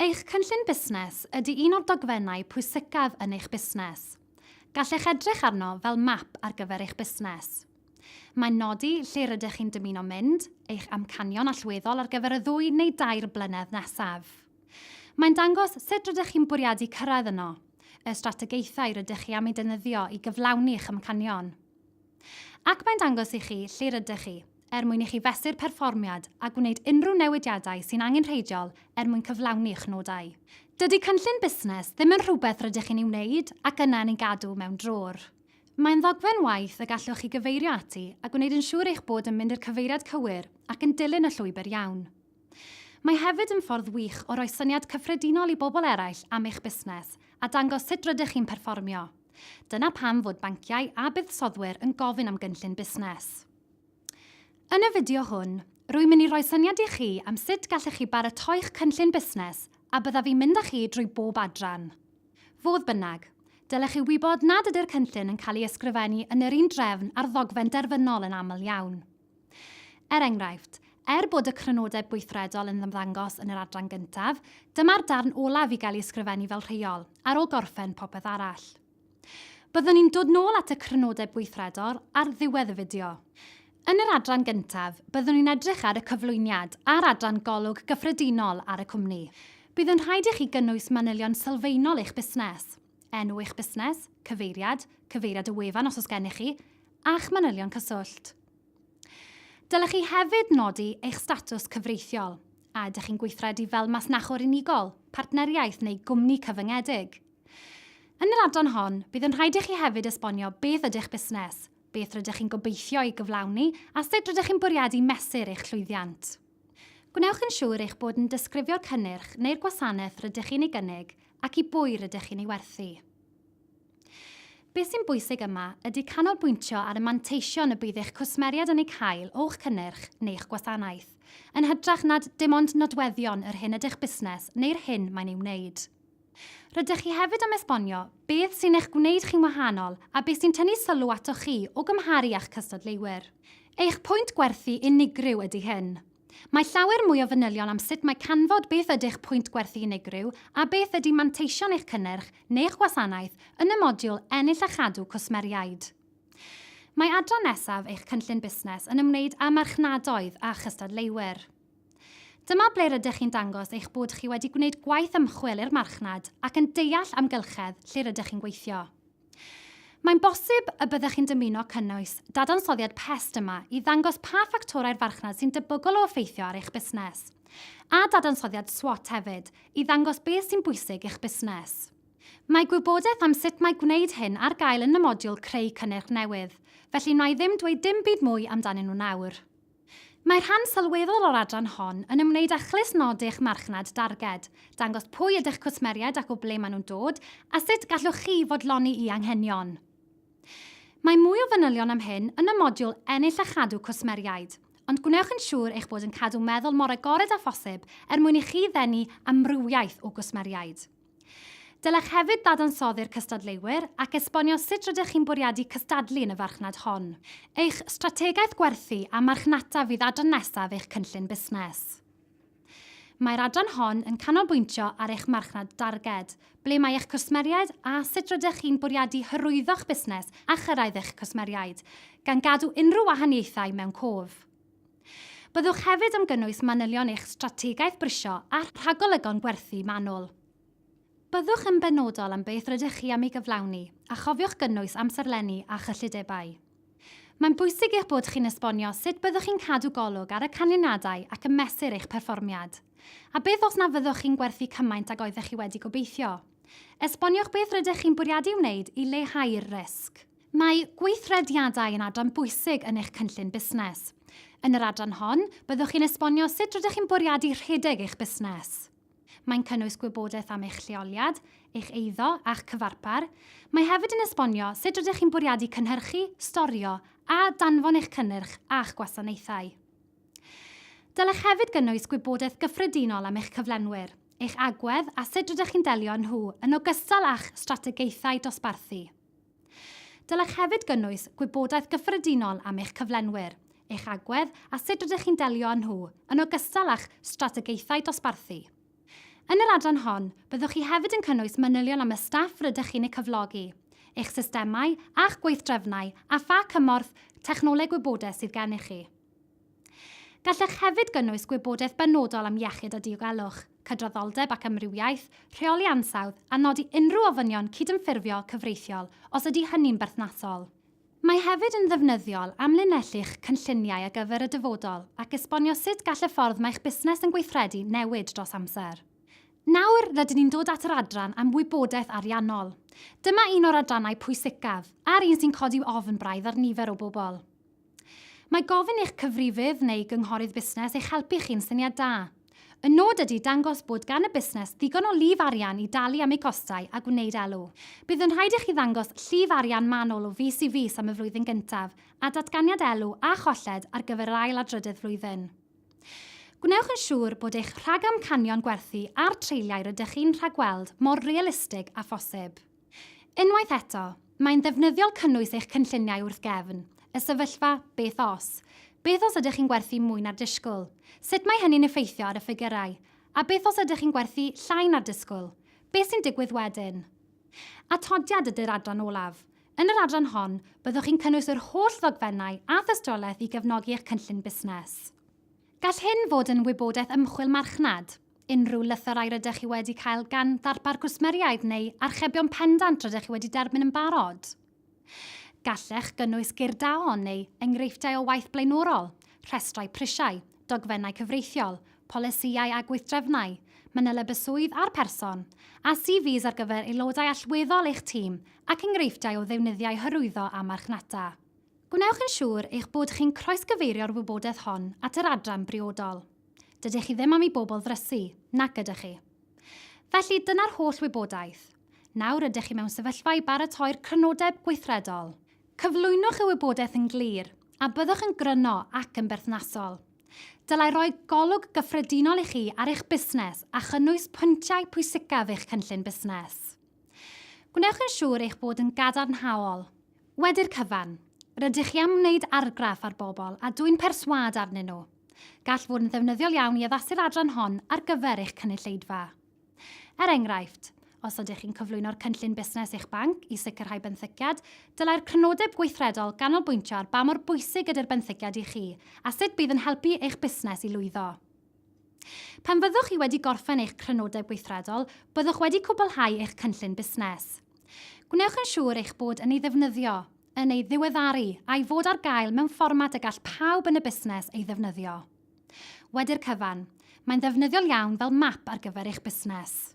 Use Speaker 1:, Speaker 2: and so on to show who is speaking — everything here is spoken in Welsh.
Speaker 1: Eich cynllun busnes ydy un o'r dogfennau pwysicaf yn eich busnes. Gallech edrych arno fel map ar gyfer eich busnes. Mae'n nodi lle rydych chi'n dymuno mynd, eich amcanion allweddol ar gyfer y ddwy neu dair blynedd nesaf. Mae'n dangos sut rydych chi'n bwriadu cyrraedd yno, y strategaethau rydych chi am eu defnyddio i gyflawni eich amcanion. Ac mae'n dangos i chi lle rydych chi, er mwyn i chi fesur perfformiad a gwneud unrhyw newidiadau sy'n angenrheidiol er mwyn cyflawni eich nodau. Dydy cynllun busnes ddim yn rhywbeth rydych chi'n ei wneud ac yna yn ei gadw mewn drôr. Mae'n ddogfen waith y gallwch chi gyfeirio ati a gwneud yn siŵr eich bod yn mynd i'r cyfeiriad cywir ac yn dilyn y llwybr iawn. Mae hefyd yn ffordd wych o roi syniad cyffredinol i bobl eraill am eich busnes a dangos sut rydych chi'n perfformio. Dyna pam fod banciau a buddsoddwyr yn gofyn am gynllun busnes. Yn y fideo hwn, rwy'n mynd i roi syniad i chi am sut gallech chi baratoi'ch cynllun busnes a byddaf i'n mynd â chi drwy bob adran. Fodd bynnag, dylech chi wybod nad ydy'r cynllun yn cael ei ysgrifennu yn yr un drefn â'r ddogfen derfynol yn aml iawn. Er enghraifft, er bod y crynodeb gweithredol yn ymddangos yn yr adran gyntaf, dyma'r darn olaf i gael ei ysgrifennu fel rheol, ar ôl gorffen popeth arall. Byddwn ni'n dod nôl at y crynodeb gweithredol ar ddiwedd y fideo. Yn yr adran gyntaf, byddwn ni'n edrych ar y cyflwyniad a'r adran golwg gyffredinol ar y cwmni. Bydd yn rhaid i chi gynnwys manylion sylfaenol eich busnes, enw eich busnes, cyfeiriad, cyfeiriad y wefan os oes gennych chi, a'ch manylion cyswllt. Dylech chi hefyd nodi eich statws cyfreithiol. A ydych chi'n gweithredu fel masnachwr unigol, partneriaeth neu gwmni cyfyngedig? Yn yr adran hon, bydd yn rhaid i chi hefyd esbonio beth ydych busnes, beth rydych chi'n gobeithio ei gyflawni a sut rydych chi'n bwriadu mesur eich llwyddiant. Gwnewch yn siŵr eich bod yn disgrifio'r cynnyrch neu'r gwasanaeth rydych chi'n ei gynnig ac i bwy rydych chi'n ei werthu. Beth sy'n bwysig yma ydy canolbwyntio ar y manteision y bydd eich cwsmeriaid yn eu cael o'ch cynnyrch neu'ch gwasanaeth, yn hytrach nad dim ond nodweddion yr hyn ydych busnes neu'r hyn mae'n ei wneud. Rydych chi hefyd am esbonio beth sy'n eich gwneud chi'n wahanol a beth sy'n tynnu sylw atoch chi o gymharu â'ch cystadleuwyr. Eich pwynt gwerthu unigryw ydy hyn. Mae llawer mwy o fanylion am sut mae canfod beth ydych pwynt gwerthu unigryw a beth ydy manteision eich cynnyrch neu'ch gwasanaeth yn y modiwl Ennill a Chadw Cwsmeriaid. Mae adran nesaf eich cynllun busnes yn ymwneud â marchnadoedd a chystadleuwyr. Dyma ble rydych chi'n dangos eich bod chi wedi gwneud gwaith ymchwil i'r marchnad ac yn deall amgylchedd lle rydych chi'n gweithio. Mae'n bosib y byddech chi'n dymuno cynnwys dadansoddiad pest yma i ddangos pa ffactorau'r farchnad sy'n debygol o effeithio ar eich busnes. A dadansoddiad SWOT hefyd, i ddangos beth sy'n bwysig i'ch busnes. Mae gwybodaeth am sut mae gwneud hyn ar gael yn y modiwl Creu Cynnyrch Newydd, felly wna i ddim dweud dim byd mwy amdanyn nhw nawr. Mae rhan sylweddol o'r adran hon yn ymwneud â chlustnodi'ch marchnad darged, dangos pwy ydych cwsmeriaid ac o ble maen nhw'n dod, a sut gallwch chi fodloni i anghenion. Mae mwy o fanylion am hyn yn y modiwl Ennill a Chadw Cwsmeriaid, ond gwnewch yn siŵr eich bod yn cadw meddwl mor agored â phosib er mwyn i chi ddenu amrywiaeth o gwsmeriaid. Dylech hefyd ddadansoddi'r cystadleuwyr ac esbonio sut rydych chi'n bwriadu cystadlu yn y farchnad hon. Eich strategaeth gwerthu a marchnata fydd adran nesaf eich cynllun busnes. Mae'r adran hon yn canolbwyntio ar eich marchnad darged, ble mae eich cwsmeriaid a sut rydych chi'n bwriadu hyrwyddo'ch busnes a chyrraedd eich cwsmeriaid, gan gadw unrhyw wahaniaethau mewn cof. Byddwch hefyd am gynnwys manylion eich strategaeth brisio a rhagolygon gwerthu manwl. Byddwch yn benodol am beth rydych chi am ei gyflawni a chofiwch gynnwys amserlenni a chyllidebau. Mae'n bwysig eich bod chi'n esbonio sut byddwch chi'n cadw golwg ar y canlyniadau ac yn mesur eich perfformiad. A beth os na fyddwch chi'n gwerthu cymaint ag oeddech chi wedi gobeithio? Esboniwch beth rydych chi'n bwriadu wneud i leihau'r risg. Mae gweithrediadau yn adran bwysig yn eich cynllun busnes. Yn yr adran hon, byddwch chi'n esbonio sut rydych chi'n bwriadu rhedeg eich busnes. Mae'n cynnwys gwybodaeth am eich lleoliad, eich eiddo a'ch cyfarpar. Mae hefyd yn esbonio sut rydych chi'n bwriadu cynhyrchu, storio a danfon eich cynnyrch a'ch gwasanaethau. Dylech hefyd gynnwys gwybodaeth gyffredinol am eich cyflenwyr, eich agwedd a sut rydych chi'n delio â nhw yn ogystal â'ch strategaethau dosbarthu. Dylech hefyd gynnwys gwybodaeth gyffredinol am eich cyflenwyr, eich agwedd a sut rydych chi'n delio â nhw, yn ogystal â'ch strategaethau dosbarthu. Yn yr adran hon, byddwch chi hefyd yn cynnwys manylion am y staff rydych chi'n eu cyflogi, eich systemau a'ch gweithdrefnau a pha cymorth technoleg gwybodaeth sydd gennych chi. Gallech hefyd gynnwys gwybodaeth benodol am iechyd a diogelwch, cydraddoldeb ac amrywiaeth, rheoli ansawdd a nodi unrhyw ofynion cydymffurfio cyfreithiol os ydy hynny'n berthnasol. Mae hefyd yn ddefnyddiol amlinellu'ch cynlluniau ar gyfer y dyfodol ac esbonio sut gall y ffordd mae'ch busnes yn gweithredu newid dros amser. Nawr, rydyn ni'n dod at yr adran am wybodaeth ariannol. Dyma un o'r adrannau pwysicaf, a'r un sy'n codi ofn braidd ar nifer o bobl. Mae gofyn i'ch cyfrifydd neu gynghorydd busnes eich helpu chi'n syniad da. Y nod ydy dangos bod gan y busnes ddigon o lif arian i dalu am eu costau a gwneud elw. Bydd yn rhaid i chi ddangos llif arian manwl o fis i fis am y flwyddyn gyntaf, a datganiad elw a cholled ar gyfer yr ail a drydedd flwyddyn. Gwnewch yn siŵr bod eich rhagamcanion gwerthu a'r treuliau rydych chi'n rhagweld mor realistig â phosib. Unwaith eto, mae'n ddefnyddiol cynnwys eich cynlluniau wrth gefn, y sefyllfa 'beth os'. Beth os ydych chi'n gwerthu mwy na'r disgwyl? Sut mae hynny'n effeithio ar y ffigurau? A beth os ydych chi'n gwerthu llai na'r disgwyl? Beth sy'n digwydd wedyn? Atodiad ydy'r adran olaf. Yn yr adran hon, byddwch chi'n cynnwys yr holl ddogfennau a thystiolaeth i gefnogi eich cynllun busnes. Gall hyn fod yn wybodaeth ymchwil marchnad, unrhyw lythyrau rydych chi wedi cael gan ddarpar gwsmeriaid neu archebion pendant rydych chi wedi derbyn yn barod. Gallech gynnwys geirdaon neu enghreifftiau o waith blaenorol, rhestrau prisiau, dogfennau cyfreithiol, polisïau a gweithdrefnau, manyleb y swydd a'r person, a CVs ar gyfer aelodau allweddol eich tîm ac enghreifftiau o ddeunyddiau hyrwyddo a marchnata. Gwnewch yn siŵr eich bod chi'n croesgyfeirio'r wybodaeth hon at yr adran briodol. Dydych chi ddim am i bobl ddrysu, nac ydych chi? Felly, dyna'r holl wybodaeth. Nawr rydych chi mewn sefyllfa i baratoi'r crynodeb gweithredol. Cyflwynwch y wybodaeth yn glir, a byddwch yn gryno ac yn berthnasol. Dylai roi golwg gyffredinol i chi ar eich busnes a chynnwys pwyntiau pwysicaf eich cynllun busnes. Gwnewch yn siŵr eich bod yn gadarnhaol. Wedi'r cyfan, rydych chi am wneud argraff ar bobl a dwyn perswâd arnyn nhw. Gall fod yn ddefnyddiol iawn i addasu'r adran hon ar gyfer eich cynulleidfa. Er enghraifft, os ydych chi'n cyflwyno'r cynllun busnes i'ch banc i sicrhau benthyciad, dylai'r crynodeb gweithredol ganolbwyntio ar ba mor bwysig ydy'r benthyciad i chi a sut bydd yn helpu eich busnes i lwyddo. Pan fyddwch chi wedi gorffen eich crynodeb gweithredol, byddwch wedi cwblhau eich cynllun busnes. Gwnewch yn siŵr eich bod yn ei ddefnyddio, yn ei ddiweddaru, a'i fod ar gael mewn fformat y gall pawb yn y busnes ei ddefnyddio. Wedi'r cyfan, mae'n ddefnyddiol iawn fel map ar gyfer eich busnes.